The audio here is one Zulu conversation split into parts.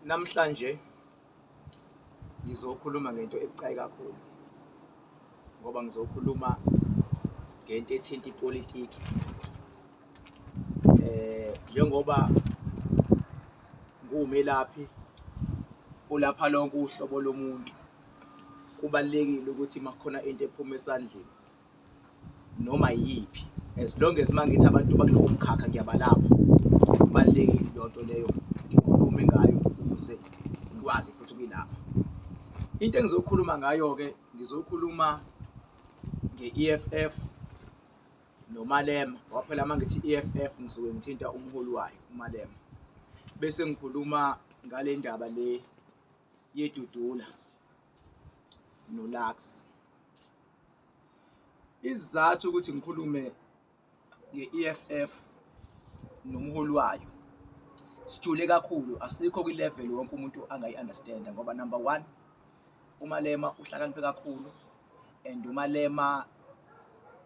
Namhlanje ngizokhuluma ngento ebucayi kakhulu ngoba ngizokhuluma ngento ethinta ipolitiki. Njengoba nguwumelaphi ulapha lonke uhlobo lomuntu, kubalulekile ukuthi uma kukhona into ephuma esandleni noma yiyiphi, as long as uma ngithi abantu bakulowo mkhakha ngiyabalapha, kubalulekile leyo nto leyo ngikhulume ngayo ukuze ngikwazi futhi ukuyilapha. Into engizokhuluma ngayo-ke, ngizokhuluma nge-E_F_F noMalema, ngoba phela uma ngithi E_F_F ngisuke ngithinta umholi wayo uMalema. Bese ngikhuluma ngale ndaba le yeDudula noLux. Isizathu ukuthi ngikhulume nge-E_F_F nomholi wayo sijule kakhulu, asikho kwi-level wonke umuntu angayi-understand-a ngoba number one, uMalema uhlakaniphe kakhulu and uMalema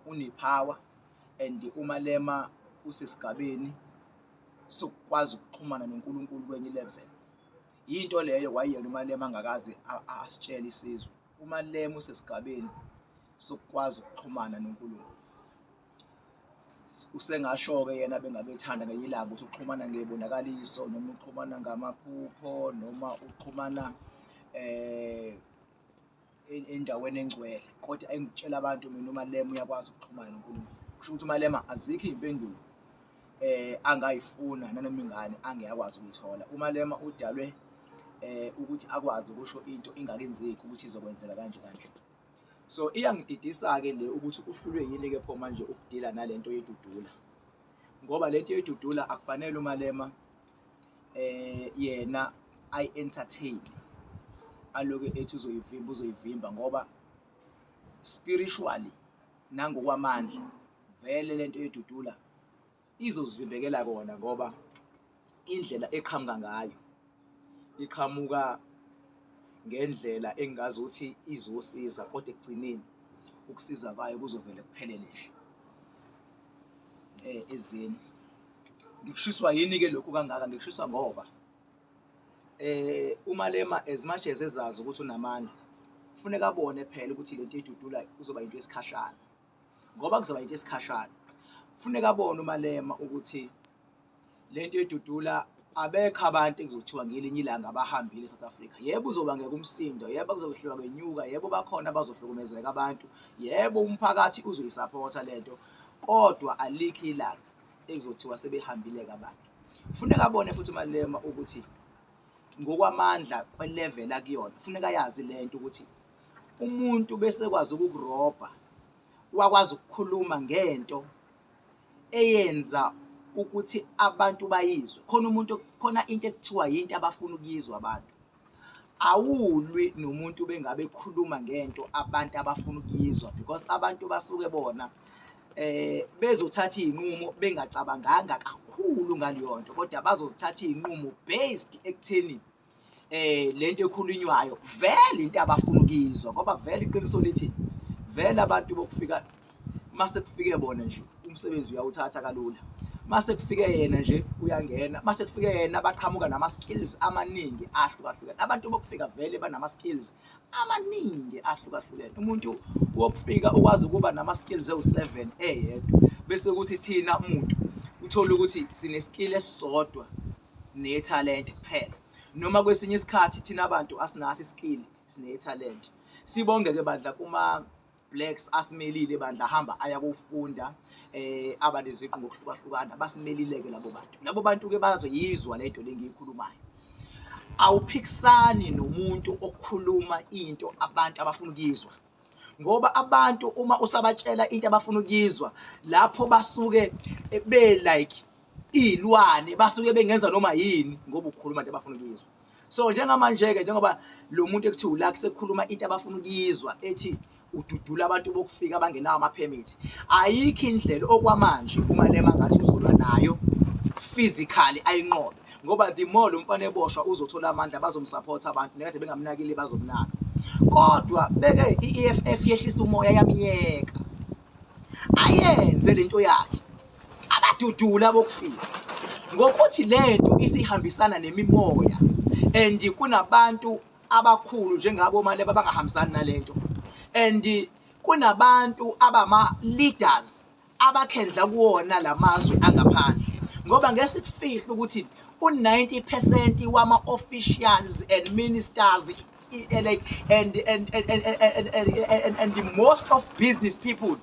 une-power and uMalema usesigabeni sokukwazi ukuxhumana noNkulunkulu kwenye i-level. Yinto leyo kwayena uMalema angakaze asitshele isizwe. UMalema usesigabeni sokukwazi ukuxhumana noNkulunkulu. Usengasho-ke yena bengabe ethanda ngelinye ilanga ukuthi uxhumana ngey'bonakaliso noma uxhumana ngamaphupho noma uxhumana endaweni engcwele, kodwa engikutshela abantu mina uMalema uyakwazi ukuxhumana noNkulunkulu. Kusho ukuthi uMalema azikho iy'mpendulo angayifuna nanoma ingane angeke akwazi ukuyithola. UMalema udalwe ukuthi akwazi ukusho into ingakenzeki ukuthi izokwenzeka kanje kanje. So iyangididisa-ke le ukuthi uhlulwe yini-ke pho manje ukudila nale nto yedudula, ngoba le nto yedudula akufanele uMalema yena ayi-entertain, aloke ethi uzoyivimba uzoyivimba ngoba spiritually nangokwamandla vele lento yedudula izozivimbekela kona ngoba indlela eqhamuka ngayo iqhamuka ngendlela engazi ukuthi izosiza, kodwa ekugcineni ukusiza kwayo kuzovele kuphelele nje ezeni. Ngikushiswa yini-ke lokhu kangaka? Ngikushiswa ngoba uMalema as much as ezazi ukuthi unamandla, kufuneka abone phela ukuthi lento idudula kuzoba into yesikhashana, ngoba kuzoba into yesikhashana. Kufuneka abone uMalema ukuthi lento yedudula abekho abantu ekuzothiwa ngelinye ilanga abahambile eSouth Africa. Yebo, uzobangeka umsindo, yebo kuzokwehliwa kwenyuka, yebo bakhona abazohlukumezeka abantu, yebo umphakathi uzoyisaphotha lento, kodwa alikho ilanga ekuzothiwa sebehambile-ke abantu. Kufuneka abone futhi uMalema ukuthi ngokwamandla kwe-level akuyona, kufuneka ayazi lento ukuthi umuntu bese kwazi ukukurobha, wakwazi ukukhuluma ngento eyenza ukuthi abantu bayizwe. Khona umuntu, khona into ekuthiwa yinto abafuna ukuyizwa abantu. Awulwi nomuntu bengabe ekhuluma ngento abantu abafuna ukuyizwa because abantu basuke bona bezothatha iy'nqumo bengacabanganga kakhulu ngaleyo nto, kodwa bazozithatha iy'nqumo based ekutheni lento ekhulunywayo vele into abafuna ukuyizwa, ngoba vele iqiniso lithi vele abantu bokufika mase kufike bona nje umsebenzi uyawuthatha kalula, mase kufike yena nje uyangena, mase kufike yena baqhamuka nama-skills amaningi ahlukahlukene. Abantu bokufika vele banama-skills amaningi ahlukahlukene. Umuntu wokufika ukwazi ukuba nama-skills ewu-7 eyedwa, bese kuthi thina muntu uthole ukuthi sine-skill esisodwa nethalente kuphela, noma kwesinye isikhathi thina abantu asinaso i-skill, sinethalente. Sibonge-ke bandla kuma Blacks asimelile bandla, hamba aya kofunda abaneziqu ngokuhlukahlukana, basimelile ke labo bantu. Labo bantu ke bazoyizwa lento le ngiyikhulumayo. Awuphikisani nomuntu okhuluma into abantu abafuna ukuyizwa, ngoba abantu uma usabatshela into abafuna ukuyizwa lapho basuke be like iy'lwane, basuke bengenza noma yini ngoba ukhuluma into abafuna ukuyizwa. So njengamanje-ke, njengoba lo muntu ekuthiwa uLucky sekukhuluma into abafuna ukuyizwa, ethi ududula abantu bokufika abangenawo amaphemithi, ayikho indlela okwamanje uMalema ngathi uzolwa nayo physically ayinqobe, ngoba the more lo mfana eboshwa uzothola amandla, bazomsupport abantu nekade bengamnakile bazomnaka. Kodwa beke i-EFF yehlisa umoya yamyeka ayenze lento yakhe, abadudula bokufika. Ngokuthi lento isihambisana nemimoya and kunabantu abakhulu njengabo Malema abangahambisani nalento and kunabantu abama leaders abakhendla kuwona lamazwe angaphandle, ngoba ngeke sikufihle ukuthi u-90% wama-officials and ministers like and most of business people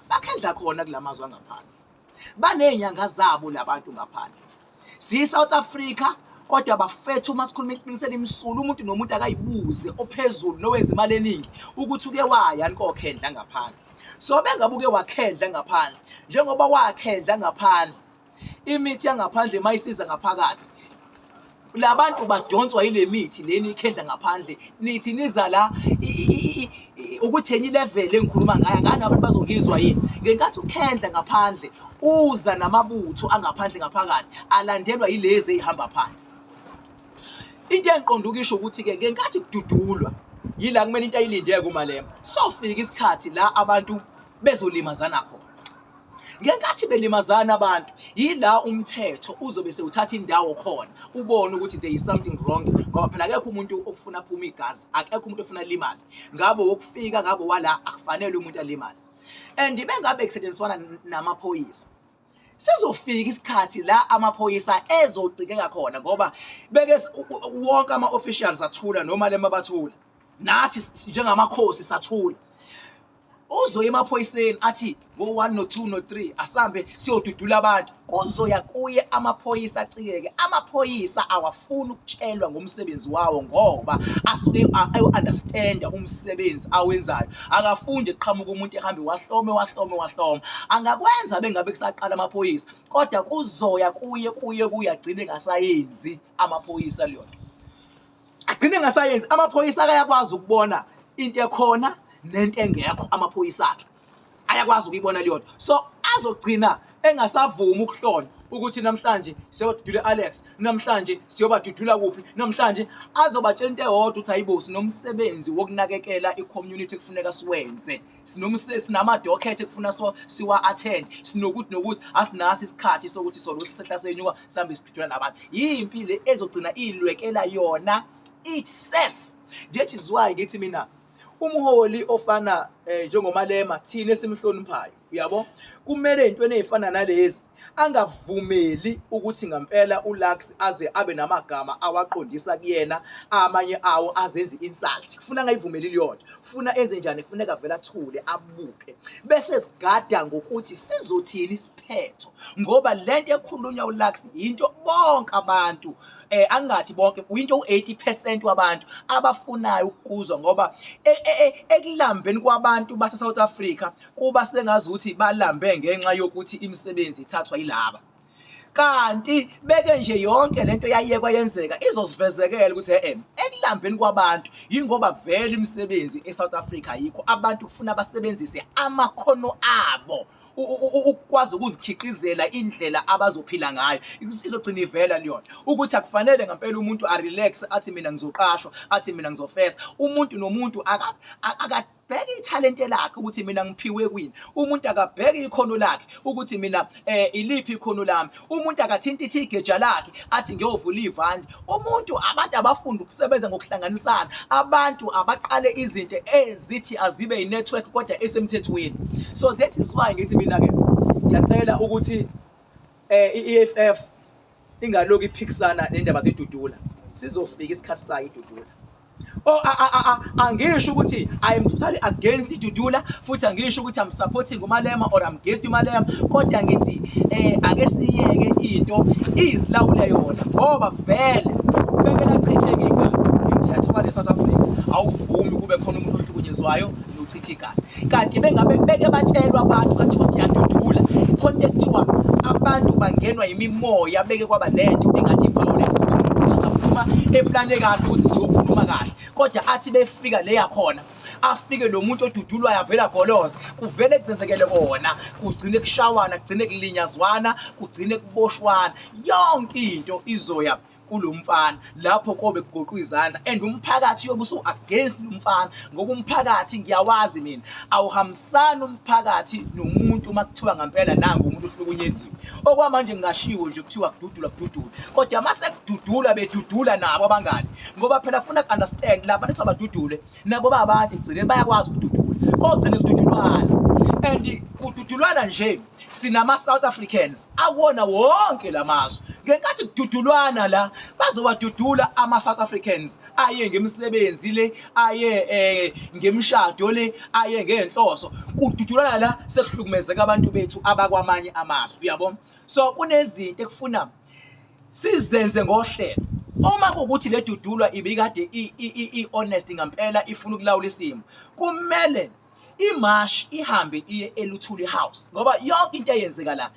bakhendla khona kulamazwe angaphandle, baney'nyanga zabo labantu ngaphandle. Siyi-South Africa kodwa bafethu, uma sikhuluma iqiniso elimsulwa, umuntu nomuntu akayibuze ophezulu nowenza imali eningi ukuthi uke waya nikokhendla ngaphandle. So bengabe uke wakhendla ngaphandle, njengoba wakhendla ngaphandle, imithi yangaphandle mayisiza ngaphakathi, labantu badonswa yile mithi leni ikhendla ngaphandle. Nithi niza la ukuthi enye level engikhuluma ngayo, ngani abantu bazongizwa yini? Ngenkathi ukhendla ngaphandle, uza namabutho angaphandle ngaphakathi alandelwa yilezi ey'hamba phansi. Into engiqonda ukisho ukuthi-ke ngenkathi kududulwa, yila kumele into ayilindeke uMalema, sofika isikhathi la abantu bezolimazana khona. Ngenkathi belimazana abantu, yila umthetho uzobe sewuthatha indawo khona, ubone ukuthi there is something wrong, ngoba phela akekho umuntu okufuna aphume igazi, akekho umuntu ofuna limale, ngabe wokufika ngabe wala, akufanele umuntu alimale. And bengabe kusetshenziswana namaphoyisa, sizofika isikhathi la amaphoyisa ezocikeka khona, ngoba beke wonke ama-officials athula noma lema bathula, nathi njengamakhosi sathula. Uzoya emaphoyiseni athi ngo-1 no-2 no-3 asambe siyodudula abantu, kuzoya kuye amaphoyisa acikeke. Amaphoyisa awafuni ukutshelwa ngomsebenzi wawo ngoba asuke ayo-understanda umsebenzi awenzayo. Akafundi kuqhamuka umuntu ehambe wahlome wahlome wahloma, angakwenza bengabe kusaqala amaphoyisa, kodwa kuzoya kuye kuye kuye agcine engasayenzi amaphoyisa leyo nto, agcine engasayenzi amaphoyisa. Akayakwazi ukubona into ekhona nento engekho, amaphoyisa akhe ayakwazi ukuyibona leyo nto. So azogcina engasavumi ukuhlona ukuthi namhlanje siyobadudula Alex, namhlanje siyobadudula kuphi, namhlanje azobatshela into eyodwa ukuthi hayibo, sinomsebenzi wokunakekela i-community kufuneka siwenze, sinama-docket ekufuna siwa-attend, sinokuthi nokuthi, asinaso isikhathi sokuthi solo sisehla senyuka sihambe sidudula nabantu. Yimpi le ezogcina iyilwekela yona itself. That is why ngithi mina umholi ofana njengoMalema, thina esimhloniphayo, uyabo, kumele ey'ntweni ey'fana nalezi angavumeli ukuthi ngempela uLux aze abe namagama awaqondisa kuyena, amanye awo azenze insult. Kufuna angayivumeli leyo nto. Funa enze njani? Funeka vele athule, abuke, bese sigada ngokuthi sizothini isiphetho, ngoba lento ekhulunywa uLux into bonke abantu, angathi bonke, into u80% wabantu abafunayo ukuzwa, ngoba ekulambeni kwabantu base South Africa kuba sengazuthi balambe ngenxa yokuthi imisebenzi ithathwa yilaba. Kanti beke nje yonke lento yayekwa yenzeka, izosivezekela ukuthi ekulambeni kwabantu yingoba vele imisebenzi eSouth Africa ayikho, abantu kufuna basebenzise amakhono abo ukukwazi ukuzikhiqizela indlela abazophila ngayo. Izogcina ivela leyo nto ukuthi akufanele ngempela umuntu a-relax athi mina ngizoqashwa, athi mina ngizofesa. Umuntu nomuntu akabheke ithalente lakhe ukuthi mina ngiphiwe kwini, umuntu akabheke ikhono lakhe ukuthi mina iliphi ikhono lami, umuntu akathinta ithi igeja lakhe athi ngiyovula ivandi. Umuntu, abantu abafunda ukusebenza ngokuhlanganisana, abantu abaqale izinto ezithi azibe i-network kodwa esemthethweni. So that is why ngithi mina-ke ngiyacela ukuthi i-EFF ingalokhu iphikisana nendaba zedudula, sizofika isikhathi sayo idudula. Oh, angisho ukuthi I am totally against idudula, futhi angisho ukuthi I'm supporting uMalema or I'm against uMalema, kodwa ngithi ake siyeke into izilawule yona, ngoba vele beke lachitheka igazi. Umthetho wale South Africa awuvumi kube khona umuntu ohlukunyezwayo nochitha igazi. Kanti bengabe beke batshelwa abantu kathiwa siyadudula, khona into ekuthiwa abantu bangenwa yimimoya, beke kwaba nento engathi violence, umuntu angaphuma eplane kahle ukuthi siyokhuluma kahle, kodwa athi befika leya khona, afike lo muntu odudulwayo avela goloza, kuvele kuzenzekele kona, kugcine kushawana, kugcine kulinyazwana, kugcine kuboshwana, yonke into izoya. Kulo mfana lapho kobe kugoqwa izandla and umphakathi uyobe usu against lo mfana, ngoba umphakathi ngiyawazi mina, awuhambisani umphakathi nomuntu uma kuthiwa ngampela nangu umuntu uhlukunyeziwe. Okwamanje ngingashiwo nje kuthiwa kududula kududula, kodwa uma sekududula bedudula nabo abangani, ngoba phela funa ku-understand laba bantu abadudule nabo babantu ekugcineni bayakwazi ukududula, kogcine kududulwana and kududulwana nje. Sinama-South Africans akuwona wonke la mazwe. Ngenkathi kududulwana la, bazowadudula ama-South Africans aye ngemisebenzi le, aye ngemishado le, aye ngenhloso. Kududulwana la sekuhlukumezeka abantu bethu abakwamanye amazwe, uyabo? So kunezinto ekufuna sizenze ngohlelo. Uma kuwukuthi le dudulwa ibikade i-honest ngampela, ifuna ukulawula isimo, kumele imashi ihambe iye eLuthuli House, ngoba yonke into eyenzeka la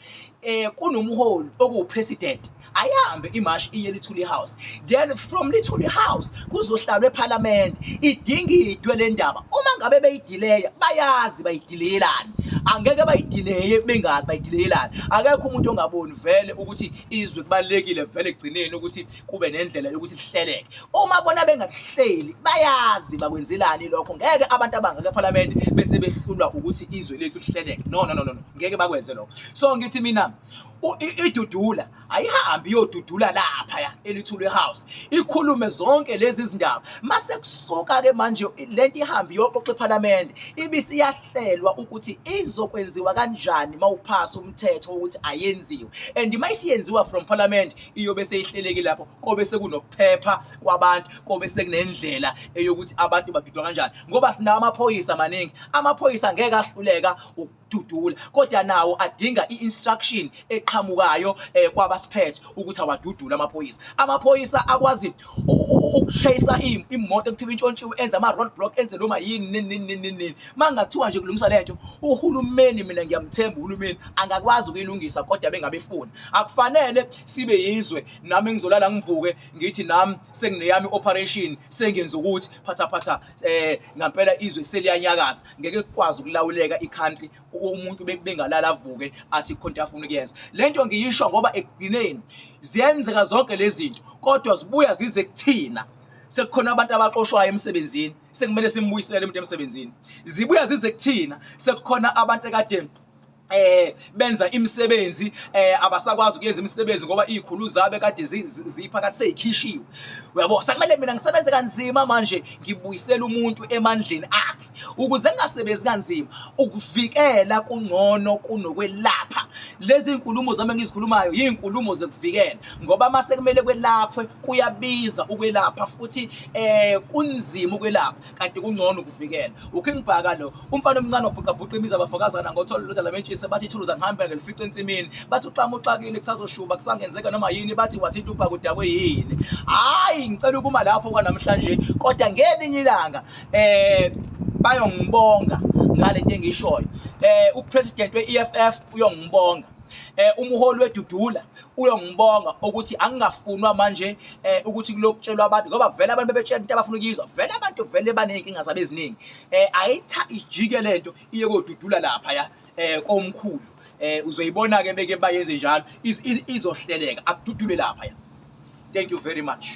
kunomholi okuwupresident. Ayihambe imashi iye eLuthuli House, then from Luthuli House kuzohlalwa eParliament, idingidwe le ndaba. Uma ngabe beyidileya, bayazi bayidilayelani. Angeke bayidileye bengazi bayidilayelani. Akekho umuntu ongaboni vele ukuthi izwe kubalulekile vele ekugcineni ukuthi kube nendlela yokuthi lihleleke. Uma bona bengakuhleli, bayazi bakwenzelani lokho. Ngeke abantu abangaka eParliament bese behlulwa ukuthi izwe lethu lihleleke. No, no, no, no, ngeke bakwenze lokho. So ngithi mina idudula ayihambi iyodudula lapha ya eLuthuli House, ikhulume zonke lezi zindaba. Mase kusuka ke manje lento ihambi iyoxoxa eParliament, ibisiyahlelwa ukuthi izokwenziwa kanjani mawuphasa umthetho ukuthi ayenziwe, and mayisiyenziwa from Parliament iyobe seyihlelekile lapho, kobe sekunokuphepha kwabantu, kobe sekunendlela eyokuthi abantu badudwa kanjani, ngoba sinawo amaphoyisa maningi. Amaphoyisa angeke ahluleka ukududula, kodwa nawo adinga i-instruction eqhamukayo kwabasiphethe ukuthi awadudule amaphoyisa. Amaphoyisa akwazi ukushayisa imoto ekuthiwa intshontshiwe, enze ama-road block, enze noma yini nini nini nini nini. Uma kungathiwa nje kulungiswa lento, uhulumeni, mina ngiyamthemba uhulumeni, angakwazi ukuyilungisa, kodwa bengabefuni. Akufanele sibe yizwe nami ngizolala ngivuke ngithi nami sengineyami operation, sengenza ukuthi phatha phatha ngampela izwe seliyanyakaza. Ngeke kukwazi ukulawuleka i-country umuntu bengalala avuke athi khona into afuna ukuyenza. Lento ngiyisho ngoba ekugcineni ziyenzeka zonke lezi zinto, kodwa zibuya zize kuthina. Sekukhona abantu abaxoshwayo emsebenzini, sekumele simbuyisele umuntu emsebenzini. Zibuya zize kuthina sekukhona abantu ekade benza imisebenzi abasakwazi ukuyenza imisebenzi ngoba izikhulu zabo kade ziphakathi seyikhishiwe, uyabo? Sekumele mina ngisebenze kanzima manje ngibuyisela umuntu emandleni akhe ukuze ngingasebenzi kanzima. Ukuvikela kungcono kunokwelapha. Lezi inkulumo zami engizikhulumayo yinkulumo zokuvikela, ngoba mase kumele kwelaphwe kuyabiza ukwelapha, futhi kunzima ukwelapha, kanti kungcono ukuvikela. UKing Bhaka lo, umfana omncane obhuqabhuqa imizi abafokazana ngotholo lodwa lamentshise. Bathi ithuluza ngihambe ngelifice ensimini, bathi uxama uxakile, kusazoshuba, kusangenzeka noma yini. Bathi wathinta ubhaka udakwe yini? Hhayi, ngicela ukuma lapho kwanamhlanje, kodwa ngelinye ilanga bayongibonga ngalento engiyishoyo. Upresident we-EFF uyongibonga, umholi wedudula uyongibonga ukuthi angingafunwa manje ukuthi kulokutshelwa abantu, ngoba vele abantu bebetshela into abafuna ukuyizwa. Vele abantu vele baney'nkinga zabo eziningi. Ayitha ijike lento iye kodudula lapha ya komkhulu. Uzoyibona ke beke bayenze njalo, izohleleka, akududule lapha ya. Thank you very much.